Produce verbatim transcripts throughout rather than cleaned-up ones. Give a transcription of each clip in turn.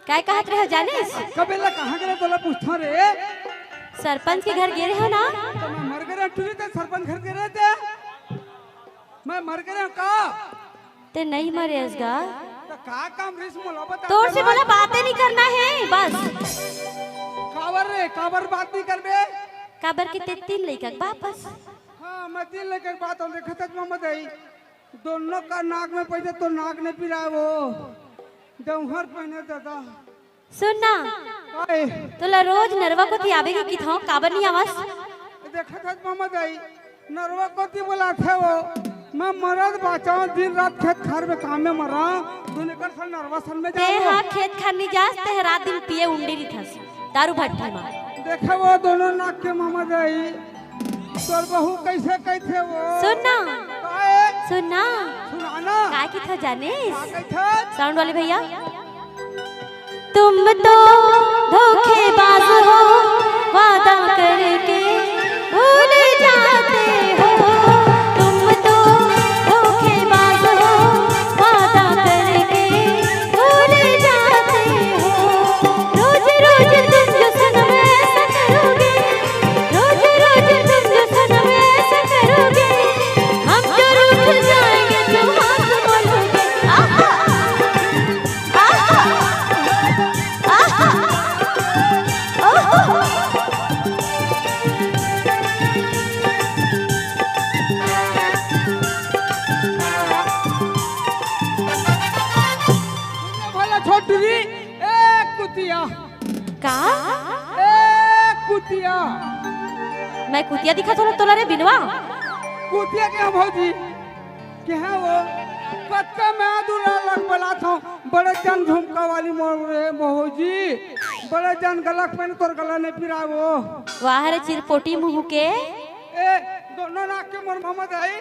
काय कहत रहे हो जानिस? कबे ला कहाँ गे रहे तोला पूछथों रे? सरपंच के घर गे रहे हो ना? त मैं मर गे रहे टूरी, ते सरपंच घर गे रहे ते? मैं मर गे रहे का? ते नहीं मरे हस गा। त का काम रिहिस मोला बता तोर से। मोला बातें नहीं करना है बस। काबर रे, काबर बात नहीं करबे? काबर के ते तीन लइका के बाप हस। हाँ, मैं तीन लइका के बाप हूँ, देखत हस ममा दाई। दोनों का नाक में पैसा तो नाक नहीं पिराए वो। डौहर पहने दादा। सुन ना, काय? तोला रोज नरवा कोती आबे के किथों, काबर नहीं आवस? देखत हस ममा दाई, नरवा कोती बुलाथे वो। मैं मरत बाँचों, दिन रात खेत खार में काम में मरों, दुनिकर सन नरवा सन में ते जाओ। हा खेत खार नहीं जास, ते हा रात दिन पिए उंडी रहिथस, दारू भट्टी मा। देखे वो दोनों नाक के ममा दाई, तोर बहू कैसे कहथे वो? सुन ना। काय? सुन ना। सुना ना। का किथों जानिस? का कहिथस? साउंड वाले भैया। तुम तो धोखेबाज हो, वादा करके भूल जाते हो। तुम तो धोखेबाज हो, वादा करके भूल जाते हो। रोज रोज तुम जो सनम ऐसा करोगे, रोज रोज तुम जो सनम ऐसा करोगे, हम जो रूठ जाएंगे तो हाथ बोलोगे। आहा, आहा, आहा, ओहो। भला छोटू जी, ए कुतिया। का? ए कुतिया। मैं कुतिया दिखत हों तोला रे बिनवा? कुतिया के हँव भौजी? के हँव वो? कत्ता मैं दूरा लग बलात हँव। बड़े जन झुमका वाली मोर रे भौजी। बड़े जन गला के पहने तोर गला नहीं पिराए वो। वाह रे चिरपोटी मुँह के। ए, दोनों नाक के मोर ममा दाई।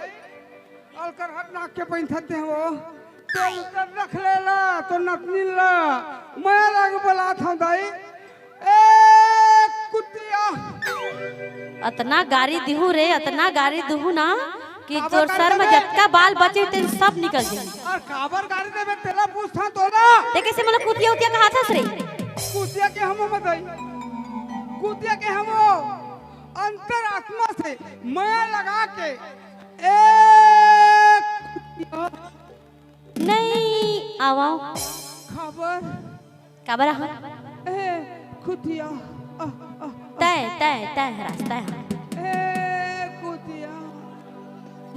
अलकरहट नाक के पहिनथस वो। तो उतर रख लेला, तो नतनी ला। मैं लग बलात हँव दाई। ए कुतिया। अतना गारी दिहूँ रे, अतना गारी दिहूँ ना कि काबर तोर गारी सर में देबे? जतका बाल बचे तेन सब निकल जाही। अउ काबर गारी देबे तेला पूछथँव तोला। ते कइसे मोला कुतिया उतिया कहथस रे? कुतिया के हँव ममा दाई। कुतिया के हँव वो। अंतरात्मा से मया लगा के ए कुतिया। नहीं आवा। काबर? काबर आहा? ए कुतिया। आ, आ, आ। तय, तय, तय हरस, तय हरस। ए कुतिया।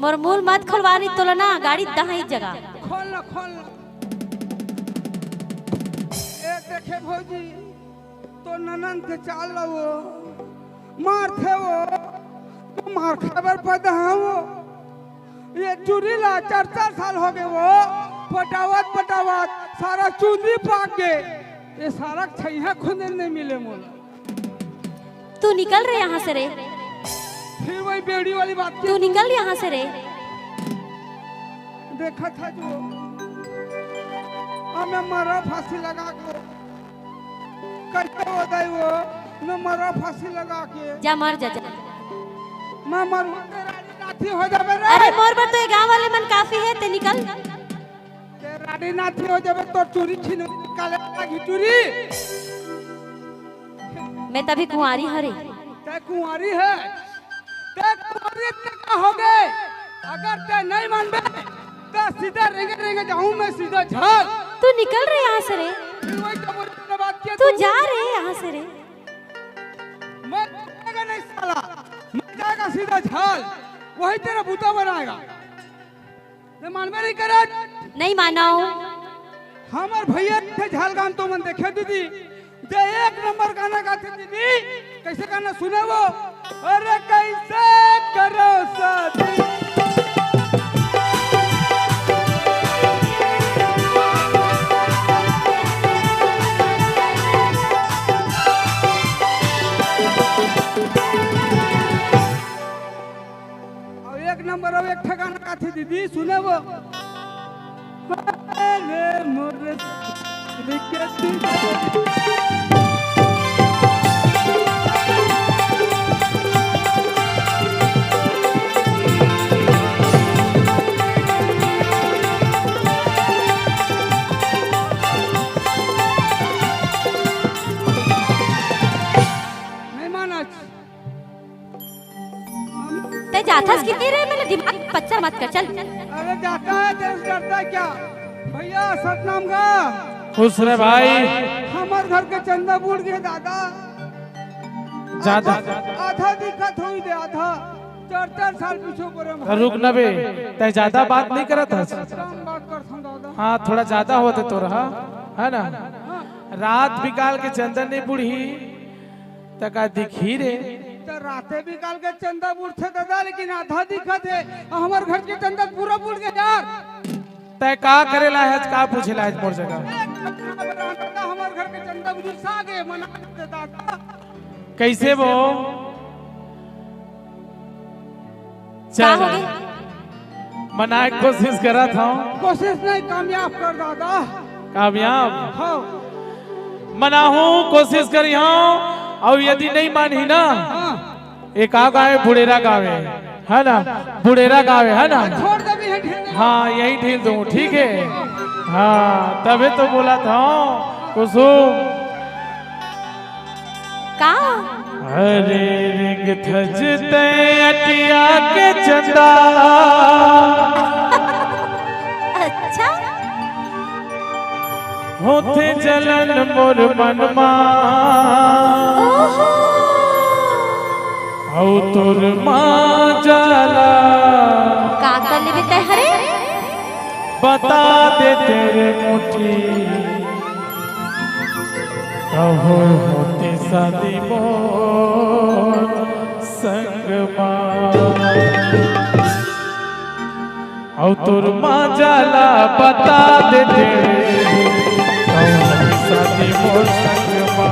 मोर मुँह मत खोलवा नहीं तोला ना, गारी दहाई जगह। खोल ना, खोल ना। ए देखे भौजी, तोर ननद के चाल ला वो, मारथे वो, तो मार खाए बर पैदा हे वो। ये टूरी ला चार चार साल होगे वो, पटावत पटावत सारा चुंदी पाक गे। ये सारा छइहाँ खुंदे नहीं मिले मोला। तू निकल रे यहाँ से रे। फिर वही बेड़ी वाली बात की। तू निकल यहाँ से रे। देखा था जो, अब मैं मरा फांसी लगा के। कइसे हो दाई वो? मैं मरा फांसी लगा के। जा मर जा, जा। मैं मरूँ ते राड़ी नाथी हो जाबे रे। अरे मोर बर तो ये गाँव वाले मन काफी हे, ते निकल। ते राड़ी नाथी हो जाबे, तोर टूरी छीन काले लागी टूरी। मैं तभी कुंवारी हरे। ते कुंवारी हे। ते कुंवारी ते का होगे? अगर ते नहीं मानबे, तो सीधा रेंगे रेंगे जाहूँ मैं सीधा झाल। तू निकल रे यहाँ से रे। फिर वही तो बोले, तूने बात किया तू तू। जा रे यहाँ से रे। मैं जाएगा नहीं साला, मैं जाएगा सीधा झाल, वही तेरा बूता बनाएगा। ते मानबे नहीं करत। नहीं मानो। हमर भैया थे झाल गान तो मन देखे दीदी, जे एक नंबर गाना गाथे दीदी। कइसे गाना सुने वो? अरे कइसे करो शादी। अउ एक नंबर अउ एक ठे गाना गाथे दीदी, सुने वो। अरे मोर दिल के दिल। जाथस किती रे, मेरे दिमाग पच्चा मत कर, चल। अरे जाता है, तेरे से डरता है क्या? भैया, सतनाम गा। खुश रहे भाई। हमर घर के चंदा बूड़ गे दादा। जादा। आधा, आधा दिखत होई दे, आधा। चार, चार साल पीछे परे हम। रुक न बे, तैं जादा बात नहीं करत हस। कम बात करत हन दादा। हाँ, थोड़ा जादा होत हे तोर, हाँ, है ना? हाँ। रात बिकाल के चंदा नहीं बूड़ही, त का दिखही रे? त राते बिकाल के चंदा बूड़थे दादा, लेकिन आधा दिखत हे। हमर घर के चंदा पूरा बूड़ गे यार। तैं का करे ला हस, का पूछे ला हस मोर जगह? हमर घर के चंदा बुझू सागे मना दे दादा। कैसे वो? का चल। होगे? मनाए के कोशिश करत हूँ। कोशिश नहीं, कामयाब कर दादा। कामयाब? हाँ। मनाहूँ, कोशिश करिहूँ, अउ यदि नहीं मानही ना, हाँ। ए का गाँव हे? बुड़ेरा गाँव हे, है ना? बुड़ेरा गाँव हे, है ना? छोड़ दे भी है, ढील दे। हाँ, यही ढील दूँ, ठीक है? हाँ, तभे तो बोलत हूँ, कुसुम। का? अरे रिंग धज तैं अटिया के चंदा। अच्छा। होथे जलन मोर मन मा, ओहो। अउ तोर माँ जाला। का कर लेबे तैं हरे? बता दे तेरे मुठी, कहो होती शादी मोर संग मा। अउ तोर माँ जाला बता देते, कौन शादी मोर संग मा,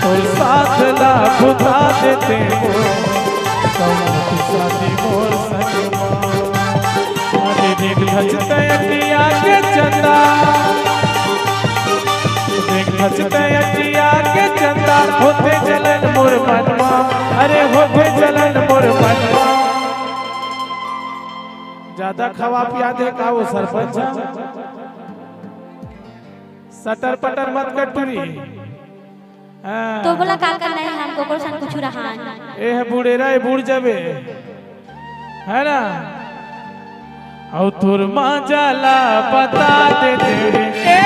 तोर साथ ला बुता देते, कौन शादी मोर संग मा। अरे देख धजते अटिया के चंदा, देख धजते अटिया के चंदा, होथे जलन मोर मन मा, अरे होथे जलन मोर मन मा। जादा खवा पिया दे का वो सरपंच ह? सटर पटर मत कर टूरी। हाँ। तो बोला का करना है हमको, कौन सन कुछ रहान? ए है बुड़ेरा, ए बुड़ जाबे। है ना? अउ तोर माँ जाला बता दे तेरे। ए!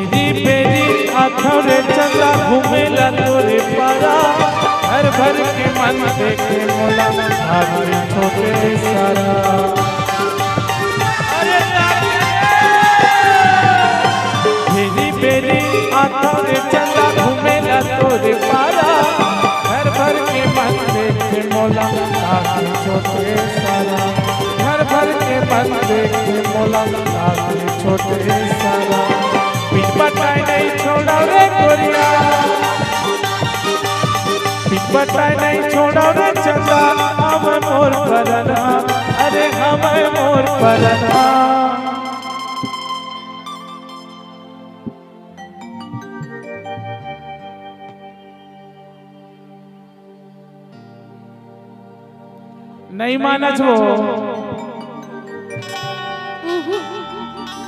भेरी भेरी आथव रे चंदा घूमेला तोरे पारा, घर भर के मन देखे मोला, आदमी छोटे सारा। अरे भेरी भेरी आथव रे चंदा घूमेला तोरे पारा, घर भर के मन देखे मोला, आदमी छोटे सारा। घर भर के मन देखे मोला, आदमी छोटे सारा। पिट पटाई नहीं छोड़ा रे गोरिया, पिट पटाई नहीं छोड़ा रे चंदा, हम मोर परना, अरे हम मोर परना। नहीं मानत हो।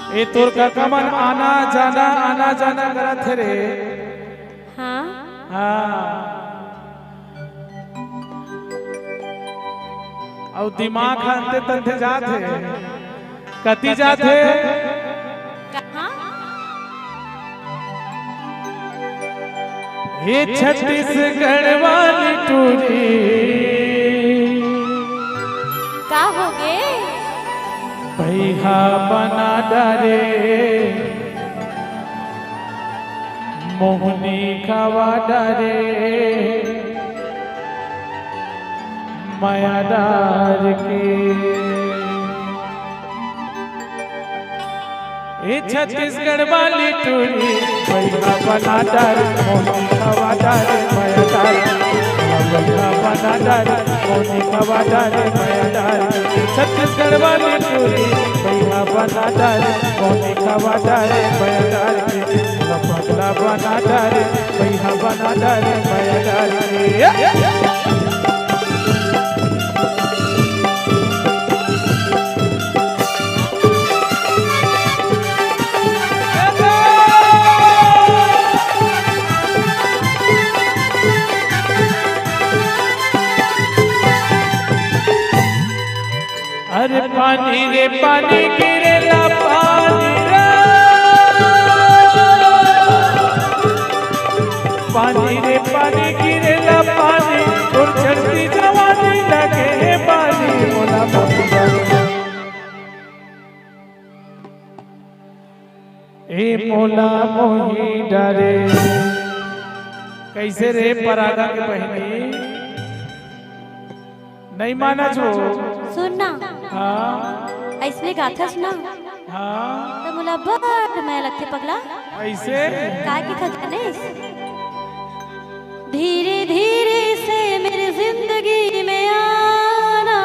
ए तोर काका मन आना जाना, आना जाना करत हे रे। हाँ। हाँ। अउ दिमाग ह अंते तंते जात हे। कति जात हे? कहाँ? हे छत्तीसगढ़ वाली टूरी। का होगे? भैया बना डारे, मोहनी खवा डारे, मया डार के। ए छत्तीसगढ़ वाली टूरी, भैया बना डार, मोहनी खवा डार, मया डार, भैया बना डारे, मोनी खवा डारे, बया डारे। छत्तीसगढ़ वाली टूरी, भैया बना डारे, मोनी खवा डारे, बया डारे। पगला बना डारे, भैया बना डारे, बया डारे। अरे पानी रे पानी गिरेला पानी रे, पानी रे पानी गिरेला पानी, तोर चढ़ती जवानी लगे हे पानी, मोला मोही डारे। ए मोला मोही डारे। कैसे रे परागा के बहिनी? नहीं माना जो। सुन ना। हाँ। ऐसने गाथस ना। हाँ। त मोला बड़ मया लगथे पगला। ऐसे? काय के था जानेस? धीरे धीरे से मेरी जिंदगी में आना,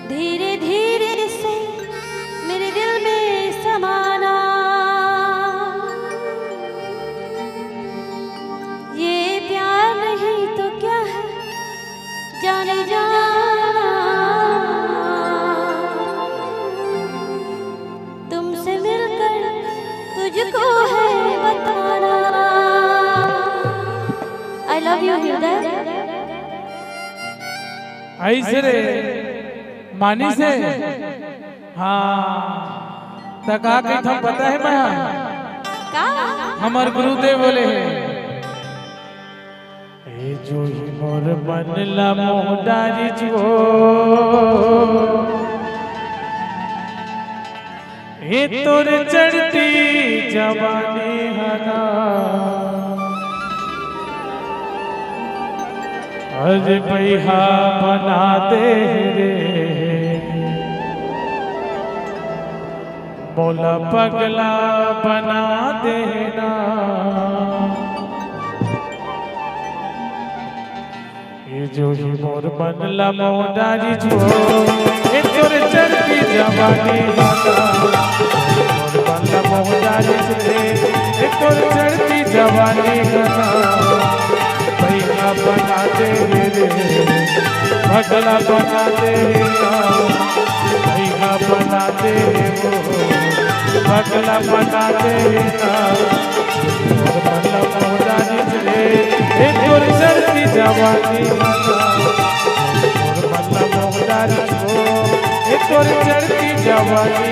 धीरे धीरे से मेरे दिल में समाना। ये प्यार नहीं तो क्या है जाने जाना, तुमसे मिलकर तुझको है बताना। I love you हृदय। ऐसे रे मानी से। हाँ, त का कहिथंव पता है मैं? का? हमर गुरुदेव बोले हे, ए जो ही मोर मन ला मोह डारी जो, ए तोर चढ़ती जवानी हना, अरे बइहा बना दे रे, मोला पगला बना देना। ए जो ही मोर मन ला मोह डारी जो, ए तोर चढ़ती जवानी हना। मोर मन ला मोह डारी जो, ए तोर चढ़ती जवानी हना। बइहा बना दे रे, पगला बना दे ना। बइहा बना दे रे वो, पगला बना दे ना। मोर मन ला मोह डारी रे, ए तोर चढ़ती जवानी हना। मोर मन ला मोह डारी रे, ए तोर चढ़ती जवानी